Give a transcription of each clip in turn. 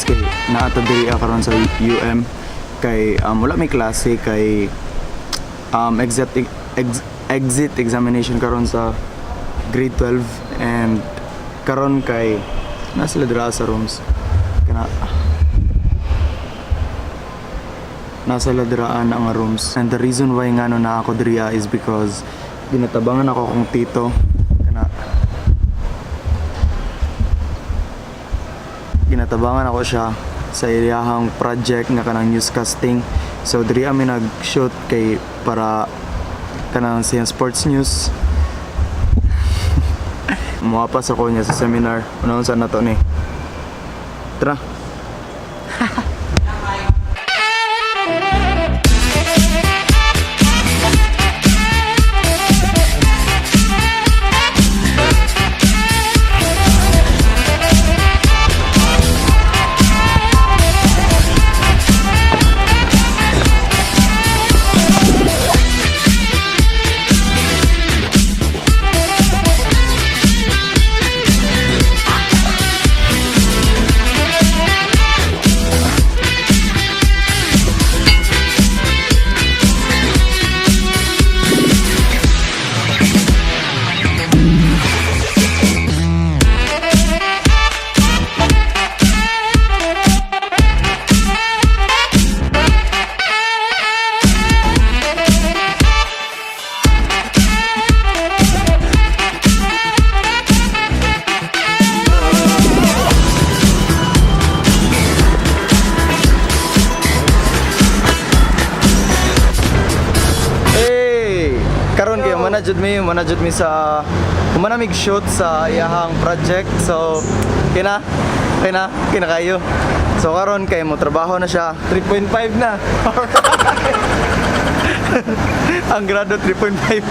guys, kay naa ta diri karon sa UM kay wala may klase kay exit examination karon sa grade 12 and karon kay na sila dira sa rooms kana nasa ladraan ang rooms. And the reason why nga no na ako diriya is because ginatabangan ako kong tito kana ginatabangan ako siya sa iyahang project nga kanang newscasting. So diri ami nag-shoot kay para kanang siyang sports news. Muwapas ako niya sa seminar. Unahon sa na to ni. Tara. Hey! Karon kayo manajud mi sa humanamig shoot sa iyahang project. So kina kina kina kayo. So karon kay mo trabaho na siya. 3.5 na. Ang grado 3.5.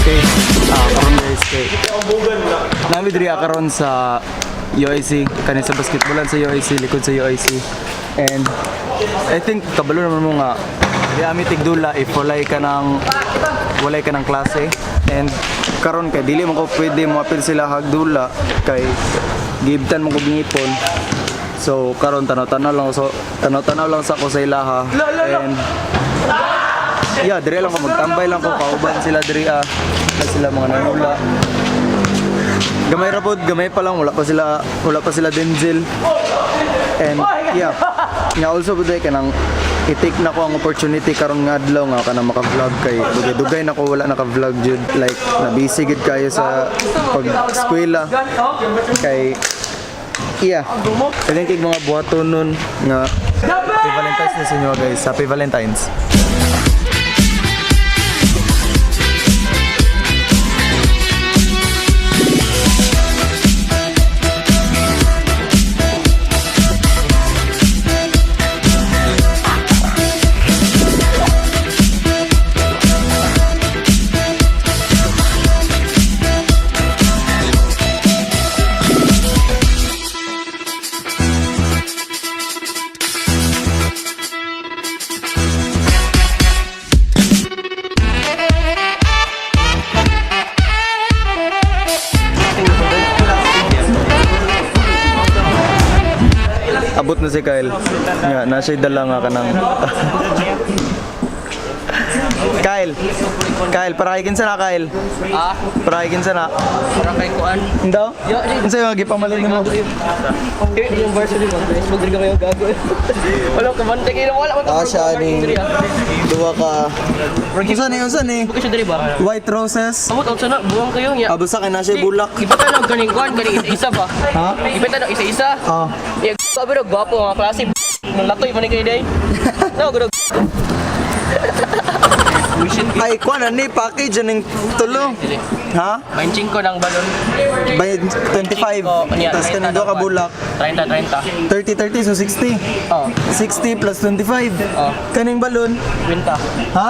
Okay, karon guys, kay nami diri karon sa UIC, kani sa basketballan sa UIC, likod sa UIC. And I think kabalo naman mo nga di ami tigdula if walay ka ng klase. And karon kay dili man ko pwede moapil sila hagdula kay gibtan mo ko ngipon. So karon tanaw-tanaw lang, so tanaw-tanaw lang sa ko sa ilaha. And yeah, diri lang ko magtambay lang ko kauban sila diri ah. Na sila mga nanula. Gamay ra pod, gamay pa lang, wala pa sila Denzel. And yeah. Nga also pud kanang i-take na ko ang opportunity karon nga adlaw nga kanang maka-vlog kay dugay-dugay na ko wala naka-vlog jud, like na busy gid kayo sa pag-eskwela kay yeah. Kaya kay mga buhaton nun nga Happy Valentine's na sa inyo guys. Happy Valentine's. Abot na si Kyle. Nga, nasa dala nga ka ng... Kyle! Kyle, para kay kinsa na, Kyle. Ah, Para kay kinsa na. para kay Kuan. Hindi? Yo, di. Unsa yung gipamalit nimo? Eh, yung varsity mo, guys. Magdiri ka kayo gago. Wala ka man kay wala man. Ah, siya ni duwa ka. Unsa ni, unsa ni? Buka siya diri ba? White roses. Amot unsa na buwang kayo nya. Ah, basta kay na siya bulak. Ipita na ganing kuan ganing isa-isa ba? Ha? Ipita na isa-isa. Ah. Ya, sabi pero gwapo nga klase. Nang latoy man ni kay day. No, gud. Ay, kuan ni package aning tulo. Ha? 25 ng balon. By 25. Tapos kaning duha ka bulak. 30, 30. 30 30, so 60. Oh, 60 plus 25. Oh. Kaning balon, 20. ha?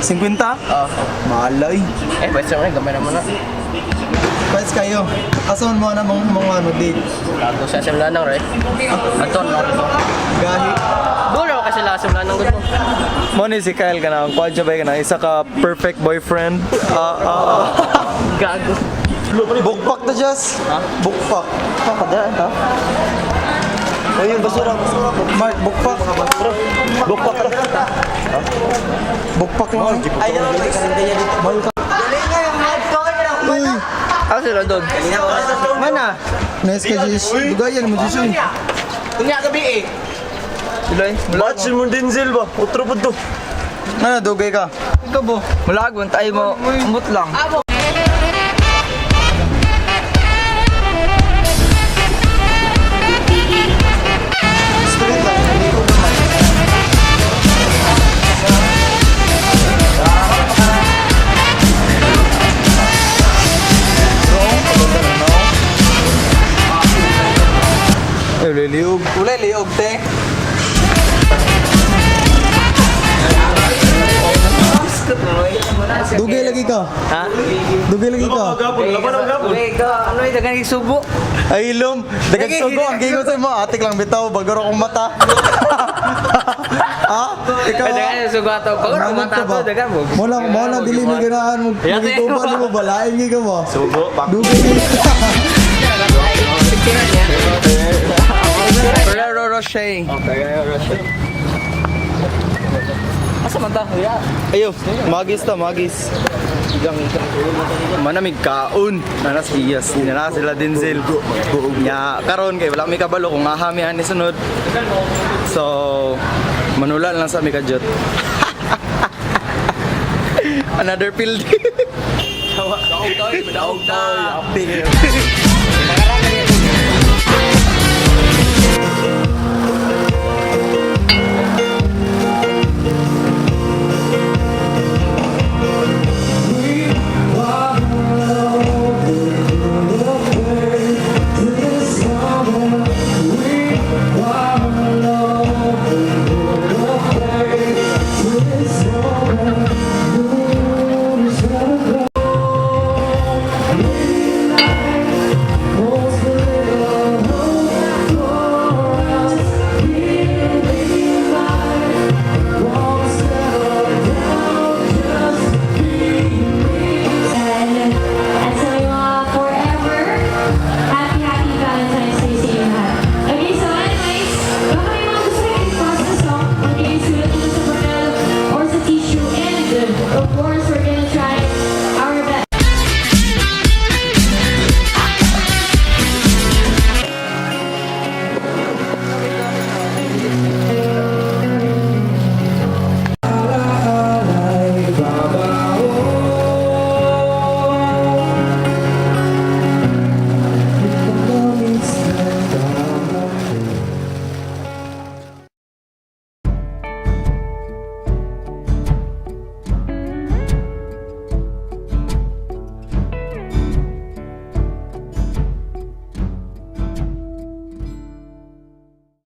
50. 50? Oh. Malay. Eh, pwede sa mga gamay naman na. Pwes kayo. Asa man mo na mong mga ano date? Gago sa SM Lanang, right? Ato, no? Gahi. Doon ako kasi sa SM Lanang gusto. Mo ni si Kyle ka na, ang kwadyo ba ka na, isa ka perfect boyfriend. Ah, ah, ah. Gago. Bukpak na, Jess. Ha? Bukpak. Kakadaan ha? Ayun, basura, basura. Mark, bukpak. Bukpak ka. Bukpak lang. Ay, Uy, Ako sila doon. mana? Nice ka, Jess. Dugayan mo, Jess. Uy. Kunya gabi eh. Batch mo Denzel ba? Otro po to. Mana, dugay ka? Ikaw bo. Mulagon tayo mo. Umot lang. Straight lang. Hindi ko gamay. Eh, liliog. Ulay, liog, te. Dugay lagi ka. Ha? Dugay lagi ka. Gapon, laban ang gapon. Wait, ka. Ano yung dagan subo? Ay, ilom. Dagang sugo. Ang gigo sa mo. Atik lang bitaw. Bagaro akong mata. Ha? Ikaw? Dagan subo ato. Pagod Manag mata ka ba? to dagan mo. Wala, wala, dili mi ganahan mo. Magituban mo, balain gyud ka mo. Sugo, pak. Dugay gyud ka. Ferrero Rocher. Ferrero Rocher. Asa man ta? Kuya. Ayo, magis ta, magis. Manamig kaon. Nanas iyas. Nana sila Denzel. Nya karon kay wala mi kabalo kung aha mi ani sunod. So, manula lang sa mi kadyot. Another field. Daog tayo, daog ta.